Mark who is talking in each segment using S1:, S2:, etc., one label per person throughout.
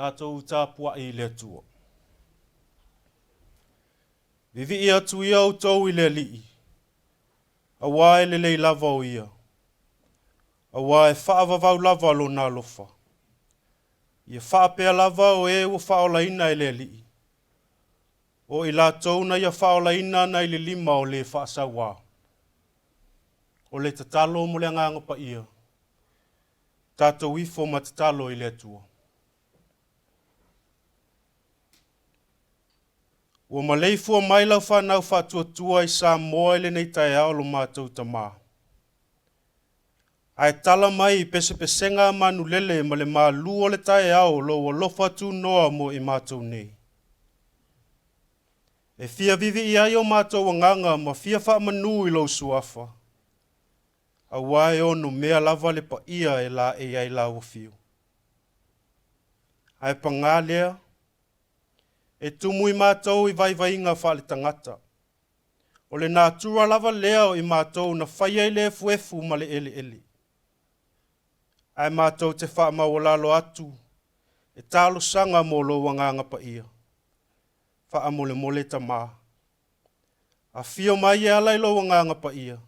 S1: Tatou tapuai i le Atua. Vivii atu ia outou i le Alii, auā e lelei lava o Ia, auā e faavavau lava Lona alofa. Ia faapea lava o e ua faaolaina e le Alii, o i latou na Ia faaolaina nai le lima o le faasauā. O le tatalo mo le Agaga Paia, tatou ifo ma tatalo i le Atua. Ua maleifua mai lau fanau faatuatua i Samoa i lenei taeao lo matou Tamā. Ae tala mai i pesepesega a manulele ma le malu o le taeao lou alofa tunoa mo i matou nei. E fia vivii ai o matou agaga ma fia faamanu i lou suafa, auā e ono mea lava le paia e laei ai lau afio. Ae pagā lea, e tumu i matou i vaivaiga faaletagata. O le natura lava lea o i matou na faia i le efuefu ma le eleele. Ae matou te faamaualalo atu e talosaga mo lou Agaga Paia. Faamolemole Tamā. Afio mai e ala i lou Agaga Paia,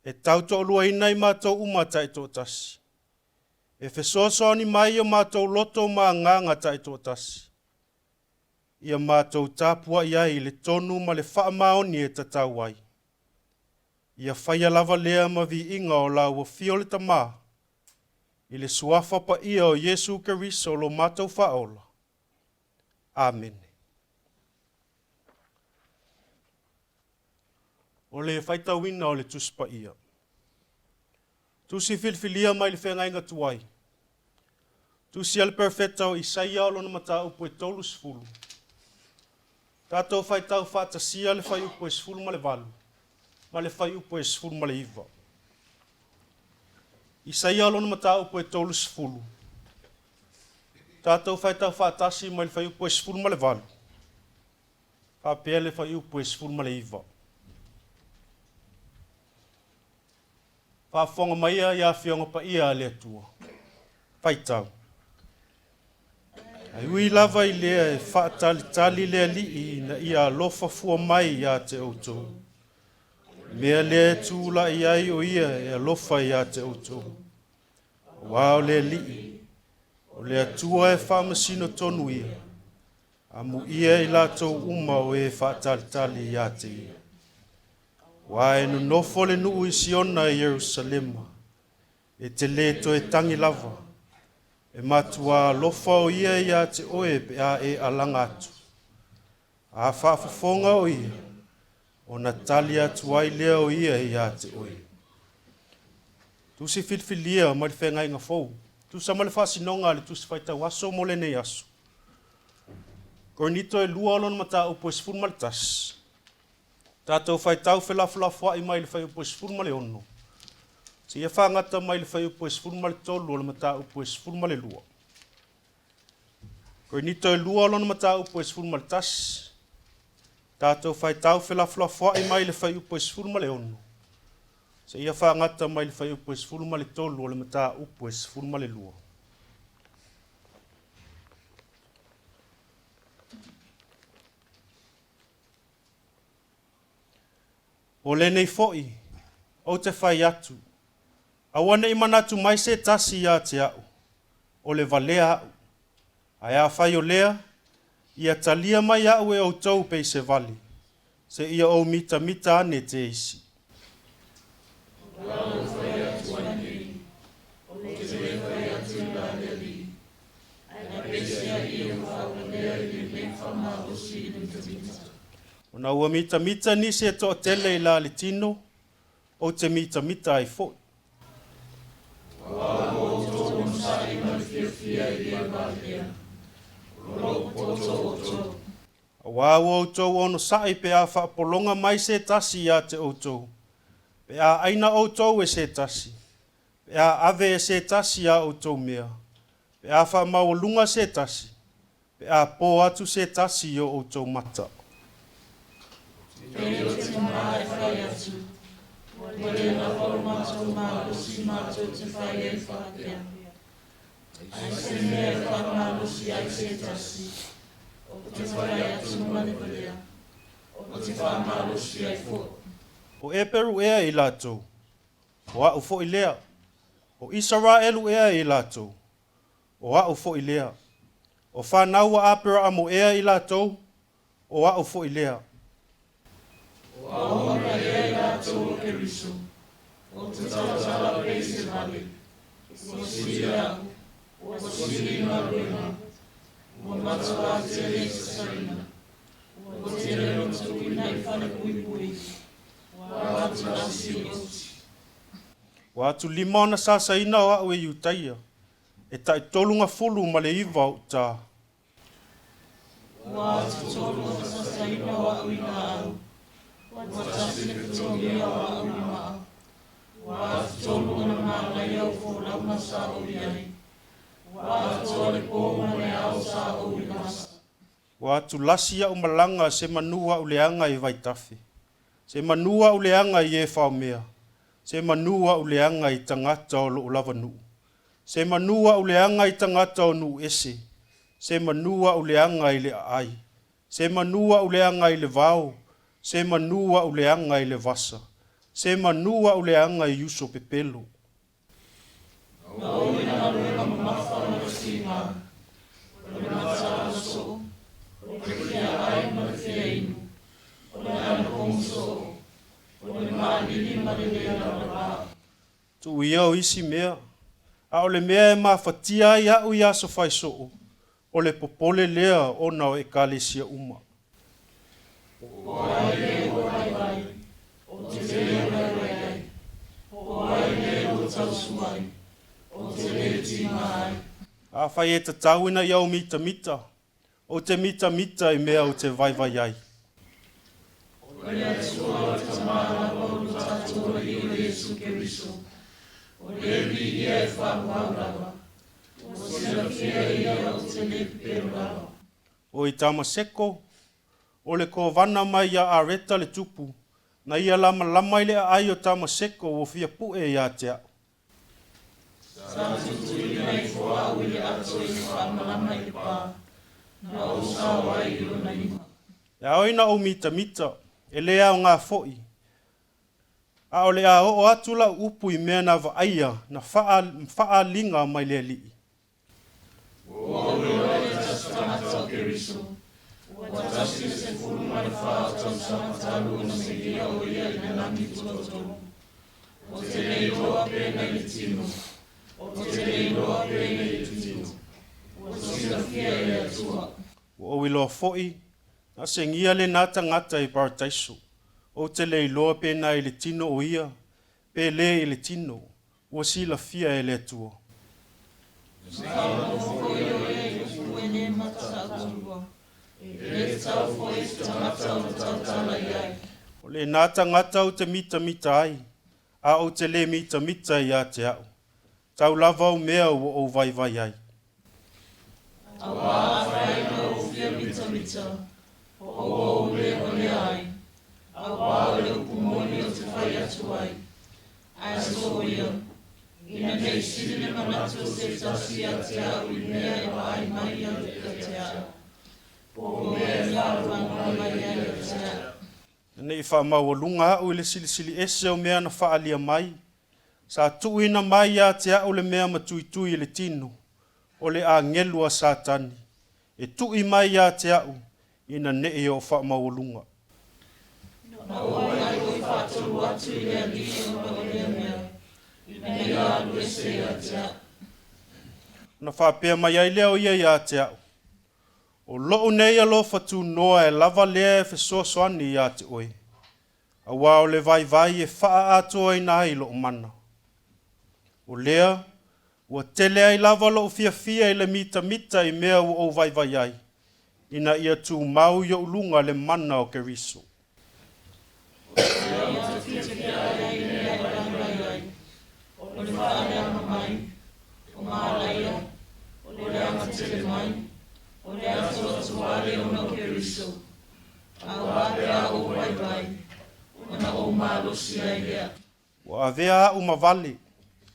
S1: e tautoaluaina i matou uma taitoatasi. E fesoasoani mai i o matou loto ma agaga taitoatasi, ia matou tapuai ai i le tonu ma le faamaoni e tatau ai. Ia faia lava lea ma viiga o lau afio le Tamā, i le suafa paia o Iesu Keriso lo matou Faaola. Amene. O le faitauina o le Tusi Paia. Tusi filifilia mai le Feagaiga Tuai. Tusi a le Perofeta o Isaia o lona mataupu e 30. Tatou faitau faatasia le fuaiupu e 18 ma le fuaiupu e 19. Isaia o lona mataupu e 30. Tatou faitau faatasi mai le fuaiupu e 18 faapea le fuaiupu e 19. Faafofoga maia ia Afioga Paia a le Atua. Faitau. Ae ui lava i lea e faatalitali le Alii ina ia alofa fua mai iā te outou. Mea lea e tulai ai o ia e alofa iā te outou. Auā o le Alii, o le Atua e faamasino tonu ia, amuia i latou uma o e faatalitali iā te ia. Auā e nonofo le nuu i Siona i Ierusalema, e te lē toe tagi lava, e matuā alofa o ia iā te oe pe a e alaga atu. A faafofoga o ia, ona tali atu ai lea o ia iā te oe. Tusi filifilia mai le Feagaiga Fou. Tusa ma le faasinoga a le Tusi Faitau Aso mo lenei aso. Korinito e 2 o lona mataupu e 11. Tatou faitau felafolafoai mai le fuaiupu e 16 seia fagata mai le fuaiupu e 13 o le mataupu e 12. Korinito e 2 o lona mataupu e 11. Tatou faitau felafolafoai mai le fuaiupu e 16 seia fagata mai le fuaiupu e 13 o le mataupu e 12. O lenei foi, ou te fai atu, aua ne i manatu mai se tasi iā te a'u, o le valea a'u. Ae afai o lea, ia talia mai a'u e outou pei se vale, seia ou mitamita ane te isi.
S2: O la ou fai atu ai nei, ou te le fai atu i la le Alii, ae peiseai e ua faavalea i lenei faamalosi i le mitamita.
S1: Ona ua mitamita nisi e toatele i la le tino, ou te mitamita ai foi.
S2: Auā ua outou onosai ma le fiafia. silafia i le valea. O lou poto outou.
S1: Auā ua outou onosai pe a faapologa mai se tasi iā te outou, pe a ʻaina outou e se tasi, pe a ave e se tasi a outou mea, pe a faamaualuga se tasi, pe a pō atu se tasi i o outou mata.
S2: Pei o tiga e fai atu, ua le lava lo matou malosi matou te fai ai faapea. Ae se mea e faamalosi ai se tasi, ou te fai atu ma le valea, ou te faamalosi ai foi.
S1: O Eperu ea i latou? O a'u foi lea. O Isaraelu ea i latou? O a'u foi lea. O fanau a Aperaamo ea i latou? O a'u foi lea.
S2: O auauna ea i latou a Keriso, ou te tautala pei se vale, ua sili a'u, ua sili galuega, ua matuā tele i sasaina, ua tele ona tuuina i falepuipui, ua atulasi i oti.
S1: Ua atulima ona sasaina o a'u e Iutaia, e 39 o'u tā.
S2: Ua atutolu ona sasaina o a'u i laau, ua tasi le fetogia o a'u i maa, ua atutolu ona manaia o folauga sa ou i ai, ua atoa le pō ma le ao sa ou i lasa.
S1: Ua atulasi a'u malaga semanu a'u leaga i vaitafe, semanu a'u leaga i e faomea, semanu a'u leaga i tagata o lo'u lava nuu, semanu a'u leaga i tagata o nuu ese, semanu a'u leaga i le aai, semanu a'u leaga i le vao, semanu a'u leaga i le vasa, semanu a'u leaga i uso pepelo.
S2: Na ou i galuega mamafa ma le tiga, o le mataala soo, o le fia ai ma le fia inu, o le anapogi soo, o le maalili ma le lē lavalava.
S1: Tuu ia o isi mea, a o le mea e mafatia ai a'u i aso faisoo, o le popole lea ona o ekalesia uma.
S2: O ai le ua vaivai, ou te lē vaivai ai? Po o ai le ua tausuai, ou te lē tiga ai?
S1: Afai e tatau ina ia ou mitamita, ou te mitamita i mea ou te vaivai ai.
S2: O le Atua o le Tamā lava o lo tatou Alii o Iesu Keriso, o le viia e faamau lava, ua silafia e ia ou te lē pepelo lava.
S1: O i Tamaseko, o le kovana mai iā Areta le tupu, na ia lamalama i le aai o Tamaseko ua fia pu'e iā te a'u.
S2: Sa tuutuuina ifo a'u i le ato i le faamalama i le pā, na ou sao ai i lona lima.
S1: E ao ina ou mitamita, e lē aogā fo'i, a o le a oo atu la'u upu i mea na vaaia na faaaliga mai le Alii.
S2: Ua ou iloa i le tasi tagata o Keriso, ua tasi le 14 o tausaga talu ona segia o ia i le lagi tuatolu. Ou te le iloa pe na i le tino, ou te le iloa pe na i le tino, ua silafia e le Atua.
S1: Ua ou iloa fo'i, na segia lenā tagata i Parataiso. Ou te le iloa pe na i le tino o ia, pe lē i le tino, ua silafia e le Atua.
S2: Na faalogo foi o ia i upu e lē mataatua, e lē tatau foi i se tagata ona tautala i ai.
S1: O lenā tagata ou te mitamita ai, a ou te lē mitamita iā te a'u, tau lava o mea ua ou vaivai ai.
S2: Auā afai na ou fia mitamita, po ua ou lē valea ai, auā o le upu moni ou te fai atu ai, ae soo ia, ina ne i sili le manatu o se tasi ia te a'u i mea e vaai mai ai ia te a'u, po o mea e faalogo mai ai ia te a'u.
S1: Ina ne i faamaualuga a'u i le silisili ese o mea na faaalia mai, sa tuuina mai iā te a'u le mea matuitui i le tino, o le agelu a Satani, e tu'i mai iā te a'u ina ne'i ou faamaualuga.
S2: Na ou agai foi faatolu atu i le Alii ona o lea mea, ina ia alu ese ia te a'u.
S1: Ona faapea mai ai lea o ia iā te a'u, O lo'u nei alofa tunoa e lava lea e fesoasoani iā te oe, auā o le vaivai e faaatoaina ai lo'u mana. O lea, Ua tele ai lava lou fiafia i le mitamita i mea ua ou vaivai ai, ina ia tumau i ou luga le mana o Keriso.
S2: O lea ou te fiafia ai i mea e vaivai ai, o le faaleaga mai, o malaia, o le agatele mai, o le atuatuale ona o Keriso, aua pe a ou vaivai, ona ou malosi ai lea.
S1: Ua avea a'u ma vale,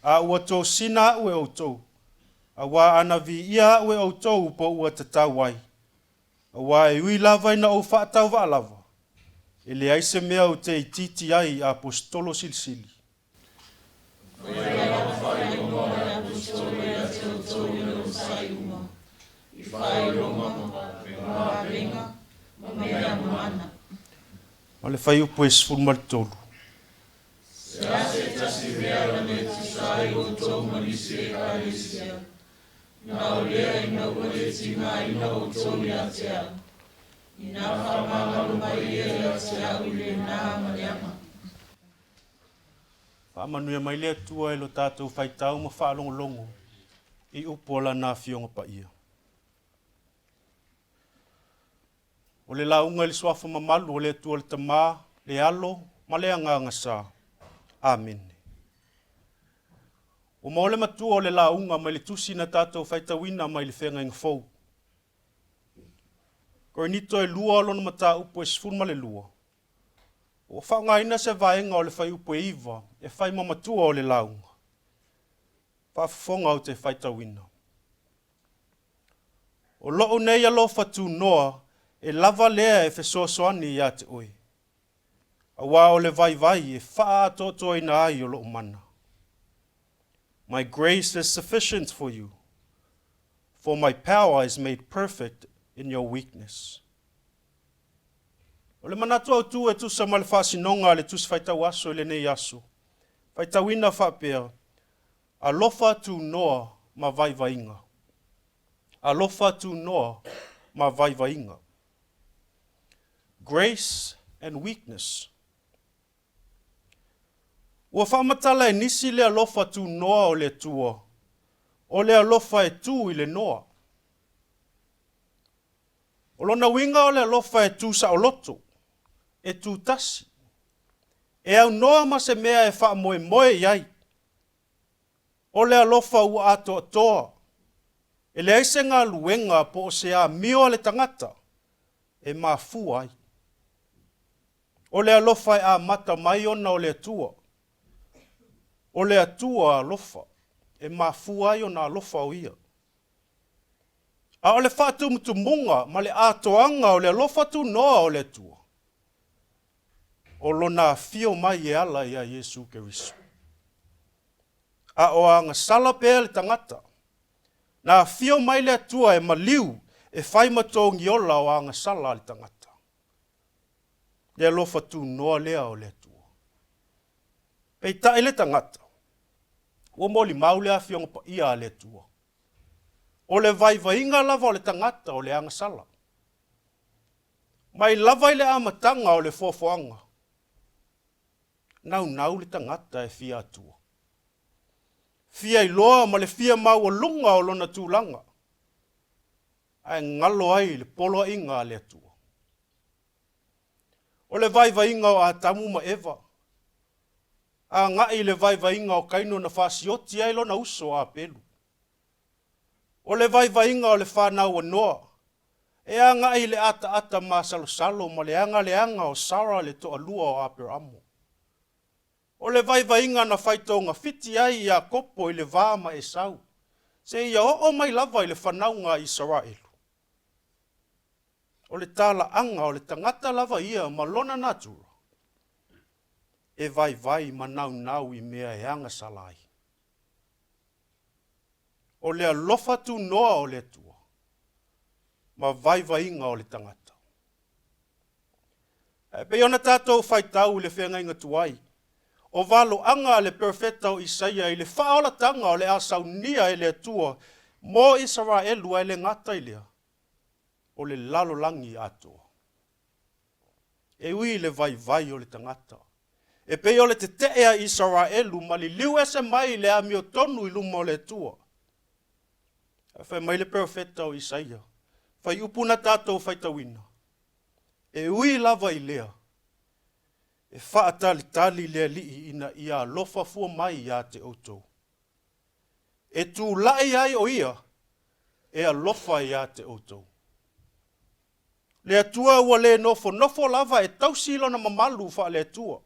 S1: a ua tosina a'u e outou, auā ana viia a'u e outou po ua tatau ai, auā e ui lava ina ou faatauvaa lava, e leai se mea ou te itiiti ai i Aposetolo silisili.
S2: Faia lava faailoga o le Aposetolo ia te outou i lou saaiuga, i faailoga ma avega ma mea mana.
S1: Ma le fuaiupu e 13.
S2: Se a se tasi mea na le tusa ai outou ma nisi ekalesia, na o lea ina ua le tigaina outou ia te au, inā faamagalo mai ia ia te au i lena agaleaga.
S1: Faamanuia mai le Atua i lo tatou faitau ma faalogologo i upu o Lana Afioga Paia. O le lauga i le Suafa mamalu o le Atua le Tama, le Alo ma le Agaga Sa. Amene. Ua maua le matua o le lauga mai le tusi na tatou faitauina mai le Feagaiga Fou. Korinito e lua lona mataupu e 12. Ua faaaogaina se vaega o le fuaiupu e 9 e fai ma matua o le lauga. Faafofoga ou te faitauina. O lou nei alofa tunoa e lava lea e fesoasoani ia te oe, auā o le vaivai e faaatoatoaina ai o lou mana. My grace is sufficient for you, for my power is made perfect in your weakness. O le manatu autū e tusa ma le faasinoga a le Tusi Faitau Aso i lenei aso, faitauina faapea, Alofa tunoa ma vaivaiga. Alofa tunoa ma vaivaiga. Grace and weakness. Ua faamatala e nisi le alofa tunoa o le Atua, o le alofa e tu i le noa. O lona uiga o le alofa e tu saoloto, e tutasi, e aunoa ma se mea e faamoemoe i ai. O le alofa ua atoatoa, e leai se galuega po o se amio a le tagata e mafua ai. O le alofa e amata mai ona o le Atua. O le Atua alofa, e mafua ai ona alofa o Ia. A o le faatumutumuga ma le atoaga o le alofa tunoa o le Atua, o Lona afio mai e ala iā Iesu Keriso. A o agasala pea le tagata, na afio mai le Atua e maliu e fai ma togiola o agasala a le tagata. Le alofa tunoa lea o le Atua. Peitai le tagata, ua molimau le Afioga Paia a le Atua. O le vaivaiga lava o le tagata o le agasala. Mai lava i le amataga o le foafoaga, naunau le tagata e fia atua. Fia iloa ma le fia maualuga o lona tulaga, ae galo ai le poloaiga a le Atua. O le vaivaiga o Atamu ma Eva, agai i le vaivaiga o Kaino na faasioti ai lona uso a Apelu. O le vaivaiga o le fanau a Noa, e agai i le ataata masalosalo ma le agaleaga o Sara le toalua o Aperamo. O le vaivaiga na faitogafiti ai Iakopo i le va ma Esau, seia oo mai lava i le fanauga a Isaraelu. O le talaaga o le tagata lava ia ma lona natura, e vaivai ma naunau i mea e agasala ai. O le alofa tunoa o le Atua ma vaivaiga o le tagata. Ae pei ona tatou faitau i le feagaiga tuai, o valoaga a le perofeta o Isaia i le faaolataga o le a saunia e le Atua mo Isaraelu ae le gata i lea, o le lalolagi atoa. E ui i le vaivai o le tagata, e pei o le tetee a Isaraelu ma liliu ese mai i le amiotonu i luma o le Atua. Ae fai mai le perofeta o Isaia, Faiupu na tatou faitauina, e ui lava i lea, e faatalitali le Alii ina ia alofa fua mai ia te outou. E tulai ai o Ia e alofa ia te outou. Le Atua ua le nofonofo lava e tausi Lona mamalu faale-Atua.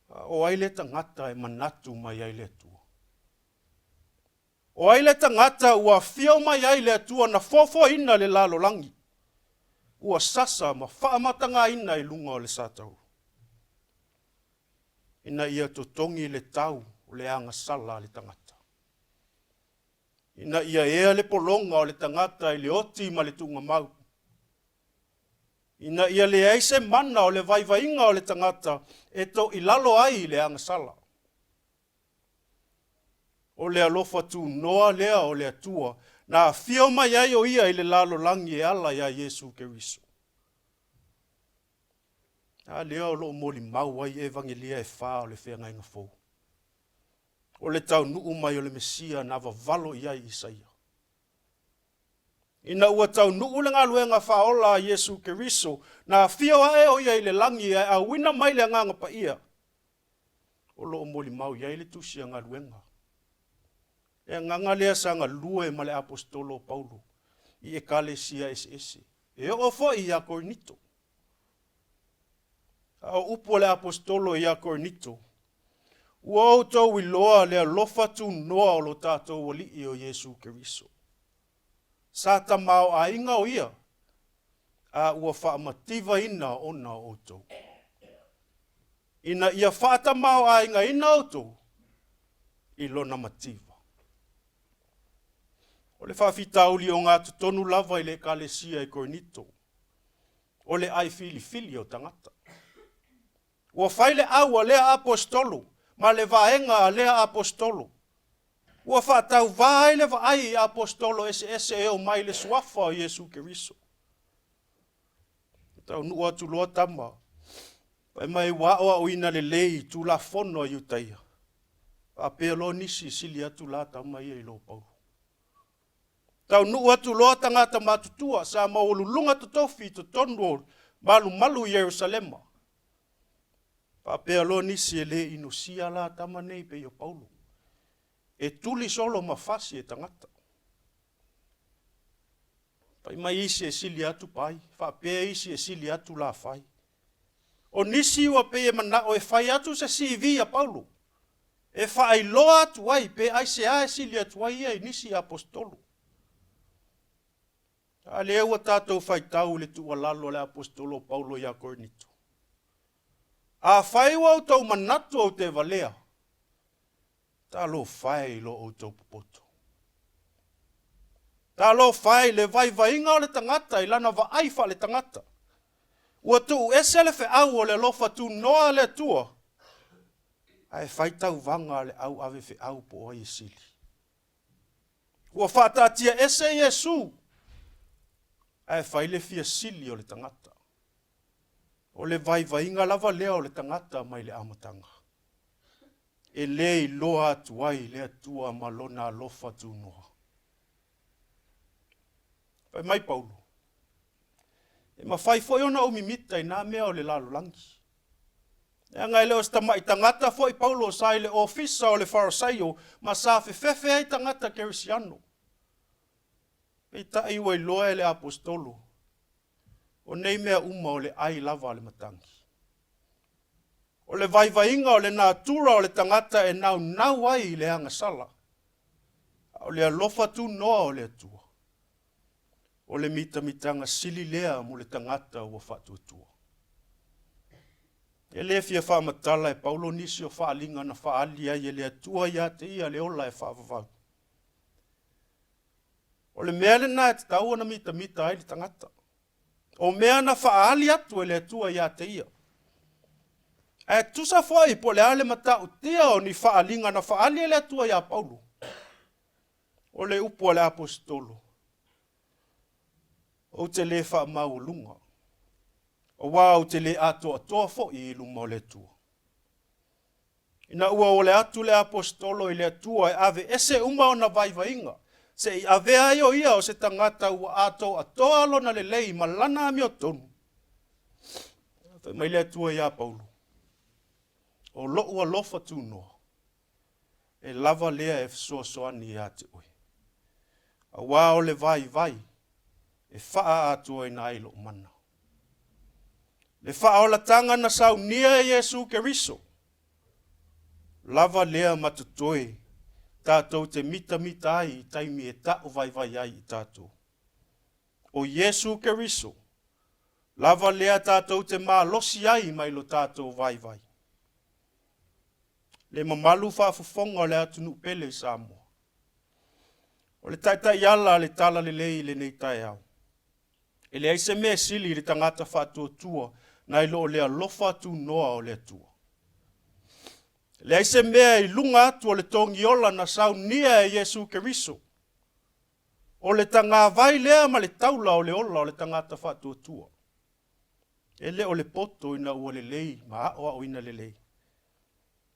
S1: A o ai le tagata e manatu mai ai le Atua? O ai le tagata ua afio mai ai le Atua na foafoaina le lalolagi, ua sasa ma faamatagaina i luga o le satauro, ina ia totogi le tau o le agasala a le tagata, ina ia ea le pologa o le tagata i le oti ma le tuugamau, ina ia leai se mana o le vaivaiga o le tagata e toilalo ai i le agasala. O le alofa tunoa lea o le Atua na afio mai ai o Ia i le lalolagi e ala iā Iesu Keriso. A lea o lo o molimau ai Evagelia e fa o le Feagaiga Fou. O le taunuu mai o le Mesia na vavalo i ai Isaia. Ina ua taunuu le galuega faaola a Iesu Keriso, na afio ae o Ia i le lagi ae auina mai le Agaga Paia, o lo o molimau i ai le Tusi a Galuega. Le agaga lea sa galue ma le Aposetolo o Paulo i Ekalesia eseese, e oo foi iā Korinito. A o upu a le Aposetolo iā Korinito, Ua outou iloa le alofa tunoa o lo tatou Alii o Iesu Keriso. Sa tamaoaiga o Ia, a ua faamativaina ona o outou, ina ia faatamaoaigaina outou i Lona mativa. O le faafitauli ogatotonu lava i le Ekalesia i Korinito, o le ai filifili o tagata. Ua fai le au a lea Aposetolo ma le vaega a lea Aposetolo. Ua faatauvā ai le vaai i Aposetolo eseese e omai i le Suafa o Iesu Keriso. E taunuu atu loa tama, fai mai ua aoaoina lelei i Tulafono a Iutaia. Faapea loa nisi e sili atu la tama ia i lo Paulo. Taunuu atu loa tagata matutua sa maualuluga totofi i totonu o malumalu i Ierusalema. Faapea loa nisi e le inosia la tama nei pei o Paulo, e tuli solo ma fasi e tagata. Fai mai isi e sili atu pai, faapea isi e sili atu lafai. O nisi ua pei e manao e fai atu se CV a Paulo, e faailoa atu ai pe aisea e sili atu ai ia i nisi Aposetolo. A lea ua tatou faitau i le tuualalo a le Aposetolo o Paulo iā Korinito. Afai ua outou manatu ou te valea, Talofa e i lo outou popoto. Talofa e i le vaivaiga o le tagata i lana vaai faaletagata. Ua tuu ese le feau o le alofa tunoa a le Atua, ae fai tauvaga a le au ave feau po o ai e sili. Ua faataatia ese Iesu, ae fai le fia sili o le tagata. O le vaivaiga lava lea o le tagata mai le amataga. E le iloa atu ai le Atua ma Lona alofa tunoa. Fai mai Paulo, E mafai foi ona ou mimita i nā mea o le lalolagi. Leaga e le o se tama'i tagata foi Paulo sa i le ofisa o le Farasaio ma sa fefefe ai tagata Kerisiano. Peitai ua iloa e le Aposetolo, o nei mea uma o le ai lava a le matagi. O le vaivaiga o le natura o le tagata e naunau ai i le agasala, a o le alofa tunoa o le Atua, o le mitamitaga sili lea mo le tagata ua faatuatua. E le fia faamatala e Paulo nisi o faaaliga na faaali ai e le Atua ia te ia le ola e faavavau. O le mea lena e tatau ona mitamita ai le tagata. O mea na faaali atu e le Atua ia te ia. Ae tusa foi po o le a le matautia o ni faaaliga na faaali e le Atua iā Paulo, o le upu a le Aposetolo, Ou te le faamaualuga, aua ou te le atoatoa foi i luma o le Atua. Ina ua ole atu le Aposetolo i le Atua e aveese uma ona vaivaiga, se i avea ai o ia o se tagata ua atoatoa lona lelei ma lana amiotonu, fai mai le Atua iā Paulo, O lo'u alofa tunoa, e lava lea e fesoasoani ia te oe, auā o le vaivai e faaatoaina ai lo'u mana. Le faaolataga na saunia e Iesu Keriso, lava lea ma totoe tatou te mitamita ai i taimi e ta'u vaivai ai i tatou. O Iesu Keriso, lava lea tatou te malosi ai mai lo tatou vaivai. Le mamalu faafofoga o le atunuu pele i Samoa. O le taitaiala a le Talalelei i lenei taeao. E leai se mea e sili i le tagata faatuatua nai lo o le alofa tunoa o le Atua. E leai se mea i luga atu o le togiola na saunia e Iesu Keriso. O le tagavai lea ma le taula o le ola o le tagata faatuatua. E le o le poto ina ua lelei ma aoaoina lelei.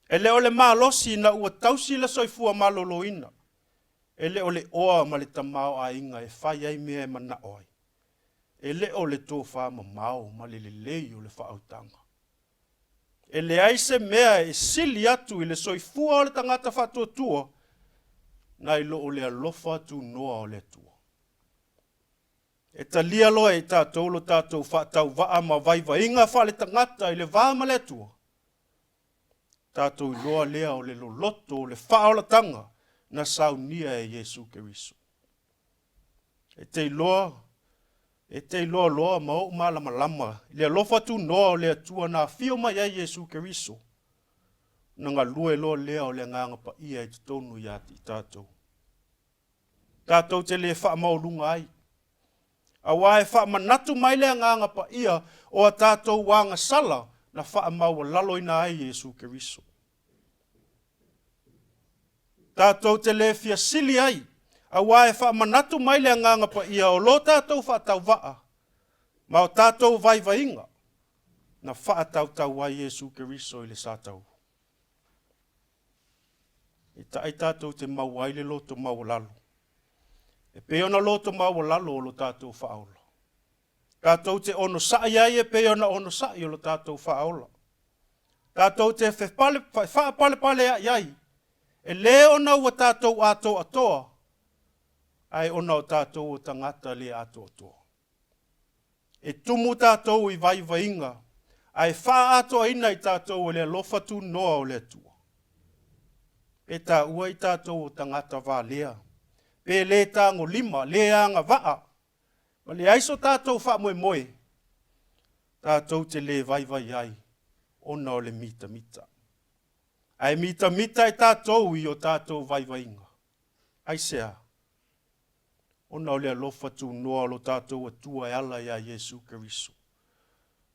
S1: E le o le malosi ina ua tausi le soifua maloloina. E le o le oa ma le tamaoaiga e fai ai mea e manao ai. E le o le tofa mamao ma le lelei o le faautaga. E leai se mea e sili atu i le soifua o le tagata faatuatua nai lo o le alofa tunoa o le Atua. E talia loa e i tatou lo tatou faatauvaa ma vaivaiga faaletagata i le va ma le Atua, tatou iloa lea o le loloto o le faaolataga na saunia e Iesu Keriso. E te iloa, e te iloa loa ma ou malamalama i le alofa tunoa o le Atua na afio mai ai Iesu Keriso, ona galue loa lea o le Agaga Paia i totonu ia te i tatou. Tatou te le faamaualuga ai, auā e faamanatu mai le Agaga Paia o a tatou agasala na faamaualaloina ai Iesu Keriso. Tatou te le fia sili ai, auā e faamanatu mai le Agaga Paia o lo tatou faatauvaa ma o tatou vaivaiga na faatautau ai Iesu Keriso i le satauro. Peitai tatou te maua ai le loto maualalo, e pei ona loto maualalo o lo tatou Faaola. Tatou te onosai ai e pei ona onosai o lo tatou Faaola. Tatou te faapalepalea'i ai, e lē ona ua tatou atoatoa, ae ona o tatou o tagata le atoatoa. E tumu tatou i vaivaiga, ae faaatoaina i tatou e le alofa tunoa o le Atua. Pe taua i tatou o tagata valea, pe le tagolima, le agavaa, ma leai so tatou faamoemoe, tatou te le vaivai ai ona o le mitamita. Ae mitamita i tatou i o tatou vaivaiga. Aisea? Ona o le alofa tunoa o lo tatou Atua e ala iā Iesu Keriso.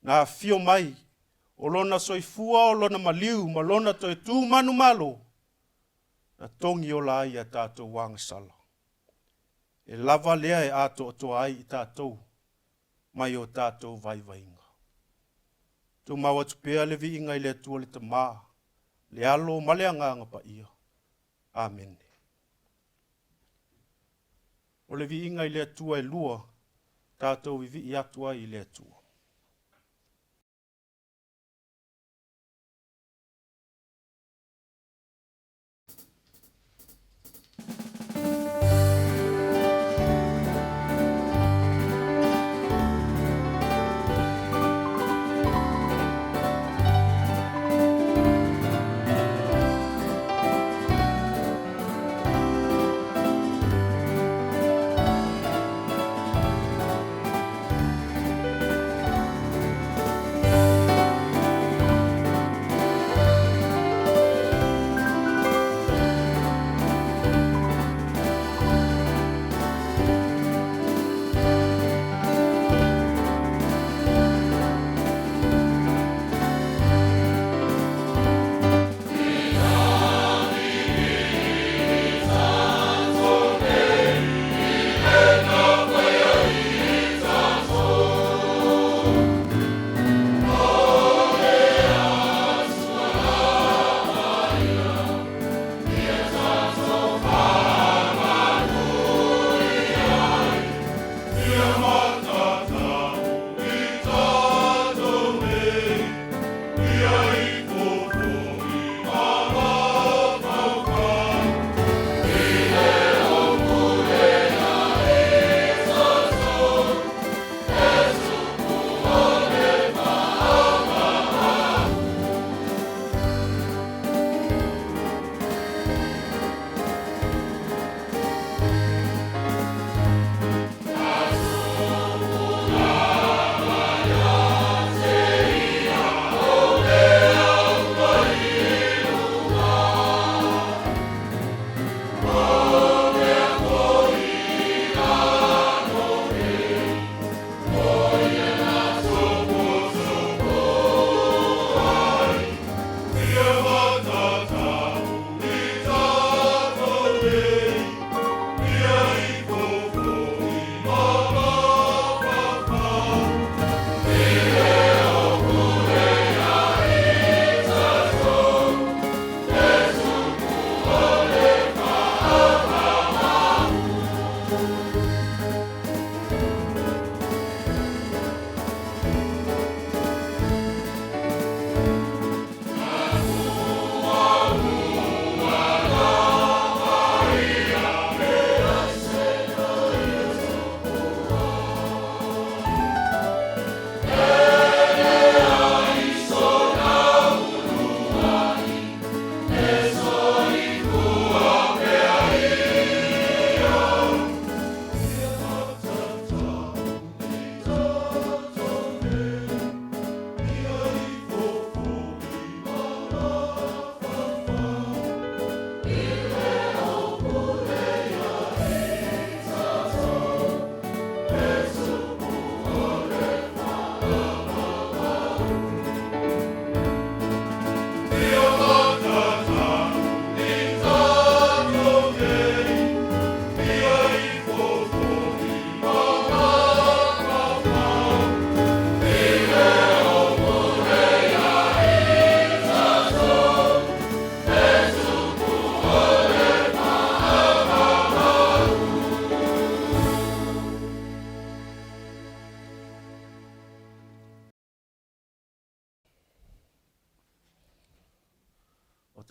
S1: Na afio mai o Lona soifua o Lona maliu ma Lona toe tu manumalo, na togi ola ai a tatou agasala. E lava lea e atoatoa ai i tatou mai o tatou vaivaiga. Tumau atu pea le viiga i le Atua le Tama, le Alo ma le Agaga Paia. Amene. O le viiga i le Atua e lua, tatou vivii atu ai i le Atua.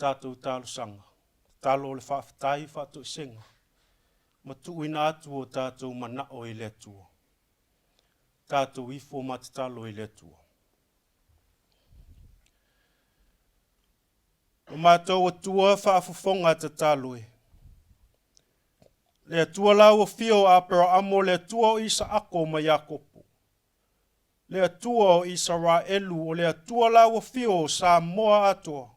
S1: tatou talosaga, tatalo o le faafetai, faatoesega, ma tuuina atu o tatou manao i le Atua. Tatou ifo ma tatalo i le Atua. O matou Atua faafofoga tatalo e. Le Atua lau afio o Aperaamo, le Atua o Isaako ma Iakopo. Le Atua o Isaraelu, o le Atua lau afio o Samoa atoa.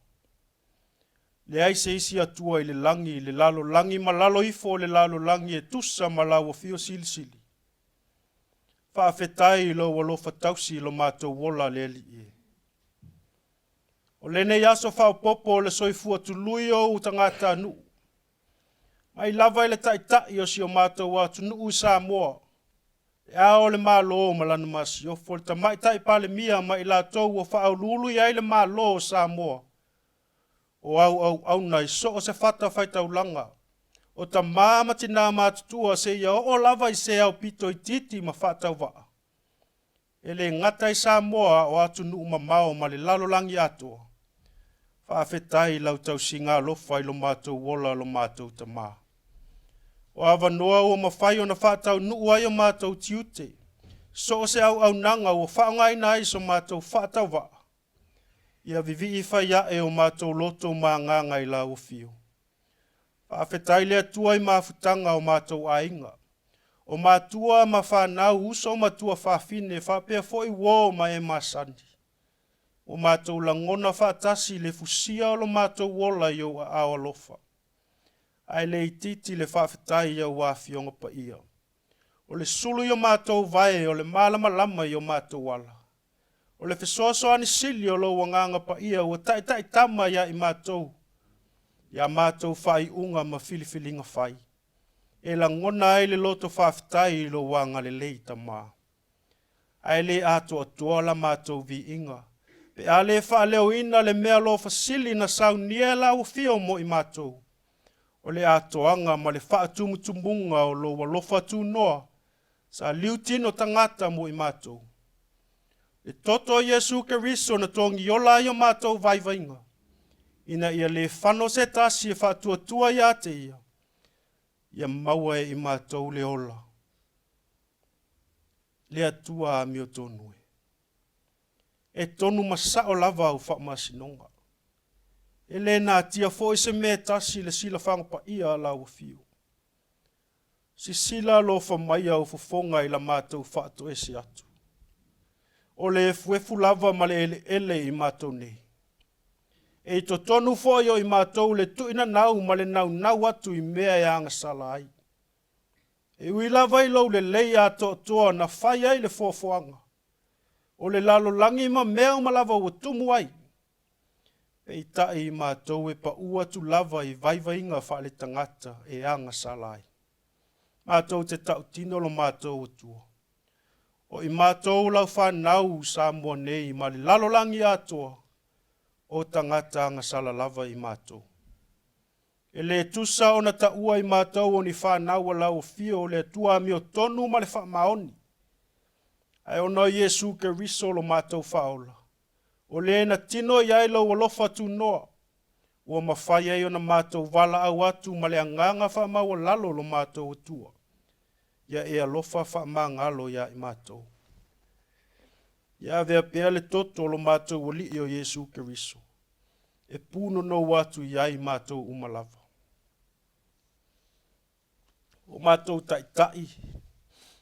S1: Leai se isi Atua i le lagi, le lalolagi ma lalo ifo o le lalolagi e tusa ma lau afio silisili. Faafetai i lou alofa tausi i lo matou ola le Alii e. O lenei aso faaopoopo o le soifua tului o ou tagatanuu, mai lava i le Taitai o si o matou atunuu i Samoa, Le Ao o le Malo ma Lana Masiofo, le Tamaitai Palemia ma i latou ua faauluulu i ai le Malo o Samoa, o au auauna i so o se fatafaitaulaga, o tama ma tina matutua seia oo lava i se aupito itiiti ma faatauvaa, e le gata i Samoa a o atunuu mamao ma le lalolagi atoa. Faafetai i lau tausiga alofa i lo matou ola lo matou Tama. O avanoa ua mafai ona faataunuu ai o matou tiute, so o se auaunaga ua faaaogaina ai so matou faatauvaa, ia vivii fai ae o matou loto ma agaga i lau afio. Faafetai le Atua i mafutaga o matou aiga, o matua ma fanau, uso ma tuafafine, faapea foi uo ma e masani. Ua matou lagona faatasi le fusia o lo matou ola i ou aao alofa. Ae le itiiti le faafetai i au Afioga Paia. O le sulu i o matou vae, o le malamalama i o matou ala. O le fesoasoani sili o lou Agaga Paia ua taitaitama ia i matou, i a matou faaiuga ma filifiliga fai, e lagona ai le loto faafetai i lou agalelei, Tama. Ae le atoatoa la matou viiga, pe a le faaleoina le meaalofa sili na saunia e lau Afio mo i matou, o le atoaga ma le faatumutumuga o lou alofa tunoa sa liutino tagata mo i matou. Le toto o Iesu Keriso na togiola ai o matou vaivaiga, ina ia le fano se tasi e faatuatua ia te ia, ia maua e i matou le ola. Le Atua amiotonu e. E tonu ma sao lava au faamasinoga. E le natia foi se mea e tasi i le silafaga paia a lau Afio. Sisila alofa mai au fofoga i la matou faatoese atu. O le efuefu lava ma le eleele i matou nei. E i totonu foi o i matou le tuuinanau ma le naunau atu i mea e agasala ai. E ui lava i lou lelei atoatoa na fai ai le foafoaga, o le lalolagi ma mea uma lava ua tumu ai, peitai i matou e pau atu lava i vaivaiga faaletagata e agasala ai. Matou te tautino lo matou Atua. O i matou lau fanau Samoa nei ma le lalolagi atoa, o tagata agasala lava i matou. E le tusa ona taua i matou o ni fanau a lau Afio o le Atua amiotonu ma le faamaoni, ae ona o Iesu Keriso lo matou Faaola, o le na tino i ai lou alofa tunoa, ua mafai ai ona matou valaau atu ma le agaga faamaualalo lo matou Atua, ia e alofa faamagalo ia i matou. Ia avea pea le toto o lo matou Alii o Iesu Keriso, e pūnonou atu i ai matou uma lava. O matou taitai,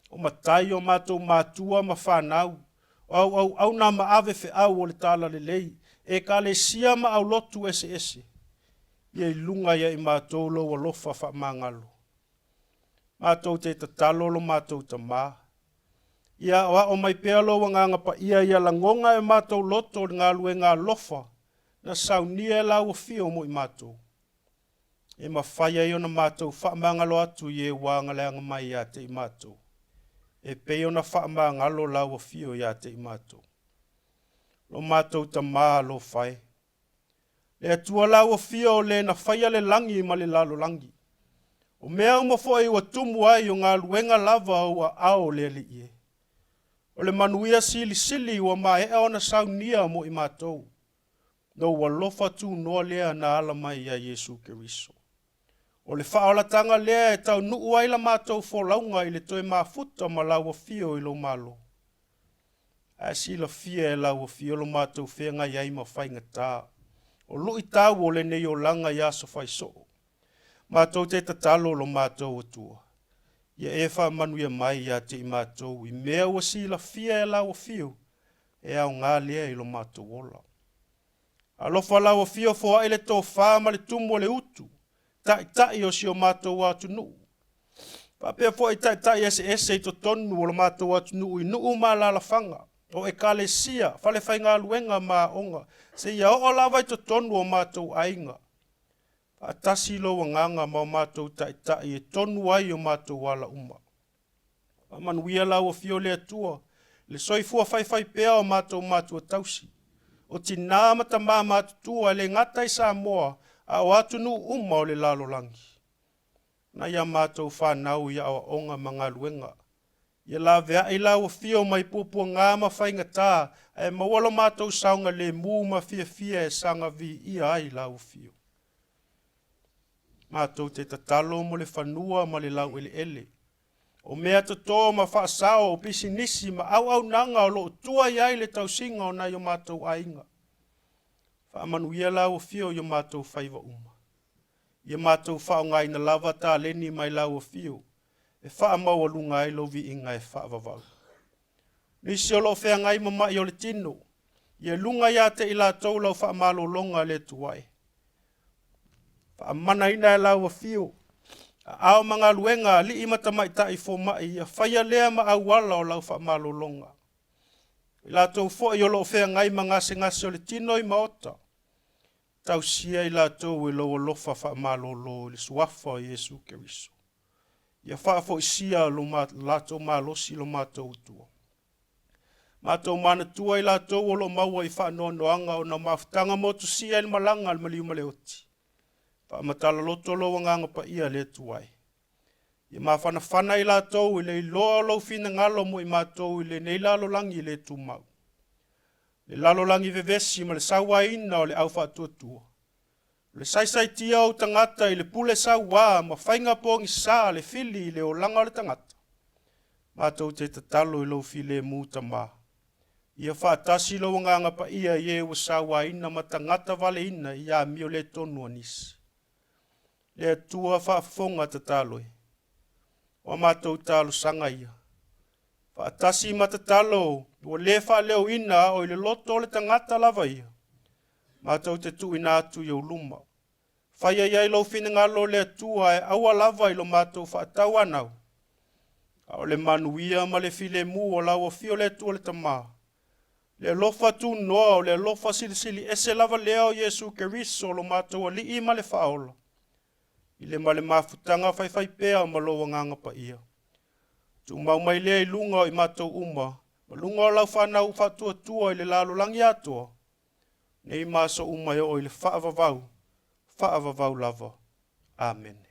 S1: o matai, o matou matua ma fanau, o auauauna ma ave feau o le Talalelei, ekalesia ma aulotu eseese, ia i luga ia i matou lou alofa faamagalo. Matou te tatalo lo matou Tama, ia aoao mai pea lou Agaga Paia ia lagona e matou loto le galuega alofa na saunia e lau Afio mo i matou, e mafai ai ona matou faamagalo atu i e ua agaleaga mai ia te i matou, e pei ona faamagalo lau Afio ia te i matou. Lo matou Tama alofa e, Le Atua lau Afio o le na faia le lagi ma le lalolagi, o mea uma foi ua tumu ai o galuega lava o ou aao le Alii e. O le manuia silisili ua maea ona saunia mo i matou. Lou alofa tunoa lea na ala mai ia Iesu Keriso. O le faaolataga lea e taunuu ai la matou folauga i le toe mafuta ma lau afio i lou Malo. Ae silafia e lau afio lo matou feagai ai ma faigata, o luitau o lenei olaga i aso faisoo. Matou te tatalo lo matou Atua, ia e faamanuia mai ia te i matou i mea ua silafia e lau afio, e aoga lea i lo matou ola. Alofa lau afio foai le tofa ma le tumu o le utu, taitai o si o matou atunuu. Faapea foi taitai eseese i totonu o lo matou atunuu i nuu ma alaalafaga, o ekalesia, falefaigaluega ma aoga, seia oo lava i totonu o matou aiga. Faatasi lou agaga ma o matou taitai e tonu ai o matou ala uma. Faamanuia lau afio le Atua, le soifua faifaipea o matou matua tausi, o tinā ma tamā matutua e le gata i Samoa, a o atunuu uma o le lalolagi. Nai a matou fanau i aoaoga ma galuega, ia laveai lau afio mai puapuaga ma faigata, ae maua lo matou saogalemu ma fiafia e saga viia ai lau afio. Matou te tatalo mo le fanua ma le laueleele, o mea toto ma faasao, o pisinisi ma auaunaga o lo o tua i ai le tausiga o nai o matou aiga. Faamanuia lau afio i o matou faiva uma. Ia matou faaaogaina lava taleni mai lau afio e faamaualuga ai lou viiga e faavavau. Nisi o lo o feagai ma mai o le tino, ia luga ia te i latou lau faamalologa le Atua e. Faamanaina e lau afio, aao ma galuega alii ma tamaitai fomai, ia faia lea ma auala o lau faamalologa. I latou foi o lo o feagai ma gasegase o le tino i maota, tausia i latou e lou alofa faamalolo i le suafa o Iesu Keriso. Ia faafoisia lo latou malosi lo matou Atua. Matou manatua i latou o lo o maua i faanoanoaga ona o mafutaga motusia i le malaga a le maliu ma le oti. Faamatala loto lou agaga paia le Atua e. Ia mafanafana i latou i le iloa o lou finagalo mo i matou i lenei lalolagi le tumau. Le lalolagi vevesi ma le sauaina o le aufaatuatua. O le saisaitia o ou tagata i le pule sauā ma faiga pogisa le fili i le olaga o le tagata. Matou te tatalo i lou filemu Tama. Ia faatasi lou agaga paia i e ua sauaina ma tagata valeina i amio le tonu a nisi. Le Atua faafofoga tatalo e. O a matou talosaga ia. Faatasi ma tatalo ua le faaleoina a o i le loto o le tagata lava ia. Matou te tuuina atu i ou luma. Faia i ai lou finagalo le Atua e aua lava i lo matou faatauanau. A o le manuia ma le filemu o lau afio le Atua le Tama. Le alofa tunoa o le alofa silisili ese lava lea o Iesu Keriso lo matou Alii ma le Faaola. I le ma le mafutaga faifaipea ma lou agaga paia. Tumau mai lea i luga o i matou uma, ma luga o lau fanau faatuatua i le lalolagi atoa, nei ma aso uma e oo i le faavavau, faavavau lava. Amene.